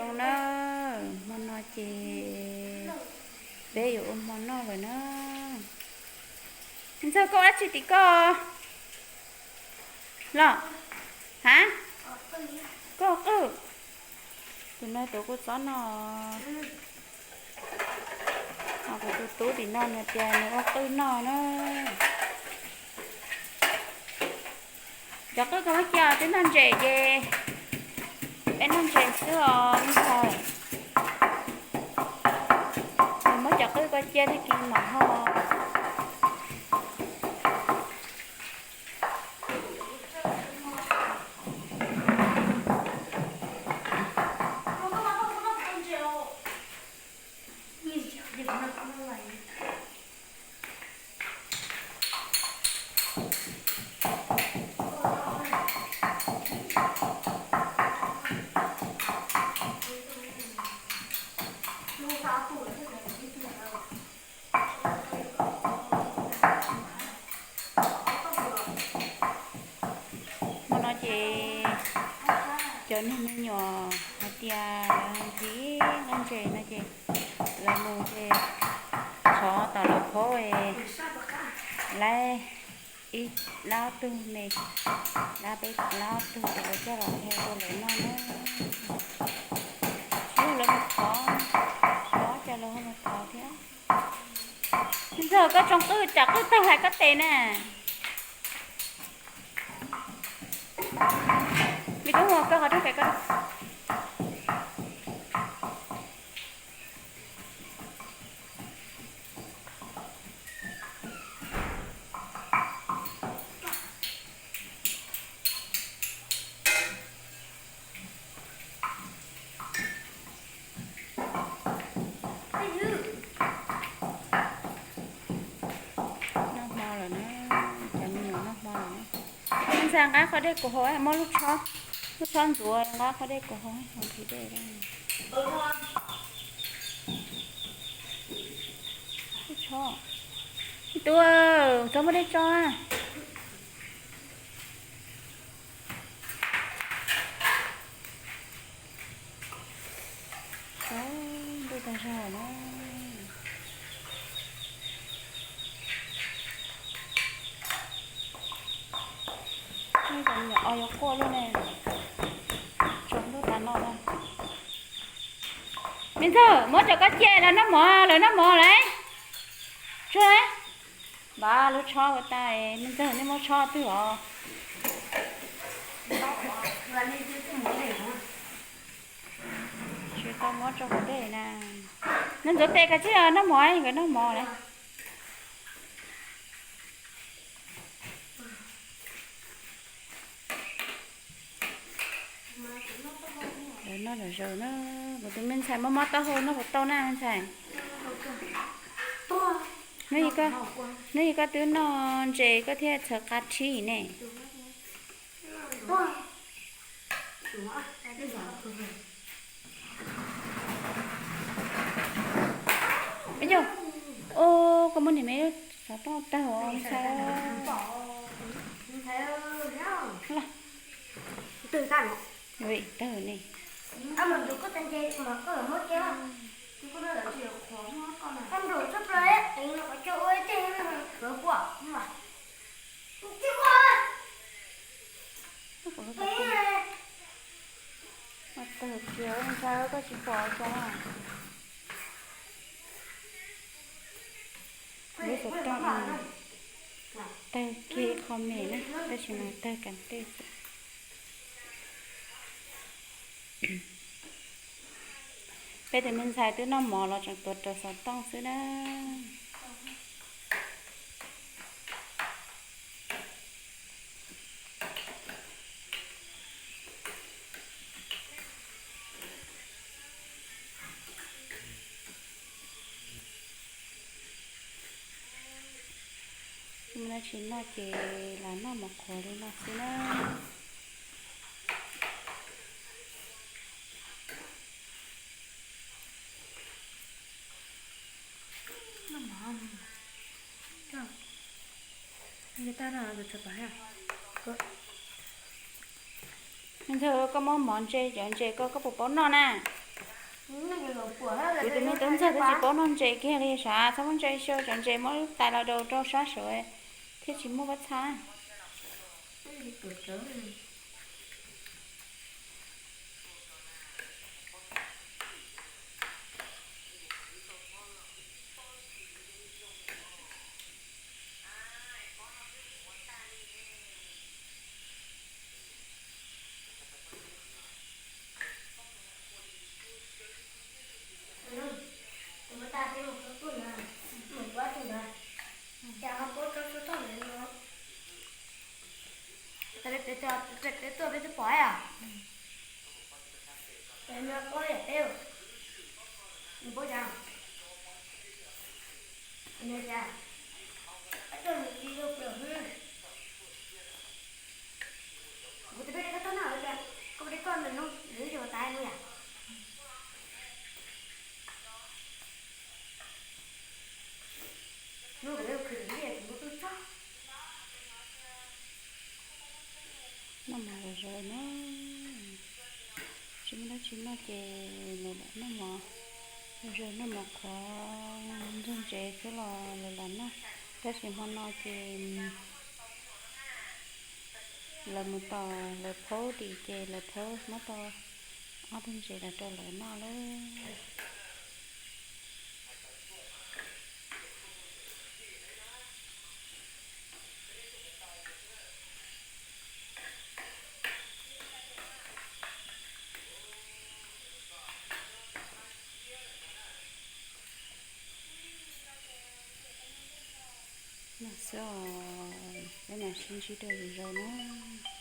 Na, hmo no ces peb yuav ua hmo noj lawm na. Ntxawg, koj ua dab tsi tim koj los? Ha? Koj qwj. Tus no tus kuj txob noj. Ho kuv tus tub tim no nws tias nws ua qwj noj na. Cov qwj koj muab cia twb noj ntses ces peb noj ntses xwb os ntxawg. Nws muab cov qwj koj cia tag kis mam ho. Hmo no ces cov niag me nyuam hais tias lawv ntxiv nqaij ntses no ces lawv mus ces thov tom lawv qhov laib ib lab ob tug me, lab peb lab ob tug ces lawv coj los ua rau lawv noj na. Tsis yog lawv mus thov, thov cas lawv ho mus thov thiab. Ntxawg, koj tsoo qwj, tsam qwj tawg hlais koj tes na. Me tub, hu koj qhov rooj pem koj. Noj hmo lawm na, cov me nyuam noj hmo lawm na. Ntxawg, nqa qhov dej kuv haus, muab lub tshob, lub tshob ntxuav nqa qhov dej kuv haus, haus nqhis dej. Lub tshob, tub, txhob muab dej tso. Ntuj tag zog na. Cov me nyuam os yuav quaj luaj ne. Tsaus ntuj tas no na. Me ntxawg, muab cov koj cia lawv noj mov, lawv noj mov lawm. Tsuag, npaj lub tshob ua tas, me ntxawg nej muab tshob twg os? Tsis tau muab tso hauv dej na. Nws ntxuav tes kav tsij noj mov, nkawd noj mov lawm. Lawv noj lawm zaws na. Kuv tus me ntxhais mob mob taub hau noj puas tau na me ntxhais? Hnub ib koj twb noj ntses koj thiaj txhawv qab thib ne. Yog, o, koj muab niam me xov tooj tawg os ntxhais. Tawg ne. Tawg kiag ntxhais, koj tsis pom cas na. Lub xov tooj tawg kiag qho me na, tab sis mas tawg kam tej xwb. Peb tus me ntxhais twb noj mov los tseem tuav rawv xov tooj xwb na. Tsis muaj dab tsi noj ces lam noj mov qhuav li no xwb na. Me ntxawg, koj muab mov ntse cov ntses koj, koj puas paub noj na? Kuv tus me tub ntxawg twb tsis paub noj ntses kiag li sav, txhob muab ntses xyaw, cov ntses muab tais los daus rau sab saud thiaj tsis muaj pob txha. Peb tuaj peb twb pom a. Peb no peb yam peb, nws pom cas? Nws cas? Peb tuaj nws ci lug plaws hwb. Kuv tus peb li koj tuaj noj tias koj peb li koj nws no nws yuav tais no yam. Hnub kuv yuav khwv tus liaj kuv muab tub txog. Noj mov zom zaws na, tsis muaj dab tsi noj ces lawv lam noj mov zom zaws, noj mov qhuav ntxuag ntsev xwb los lawv lam noj. Tab sis hmo no ces lawv mus tom lawv phaub dim ces lawv phaub muab tau ob tug ntses los rau lawv noj lawm. No xwb os, peb mam sib ntsib dua lwm zaus na.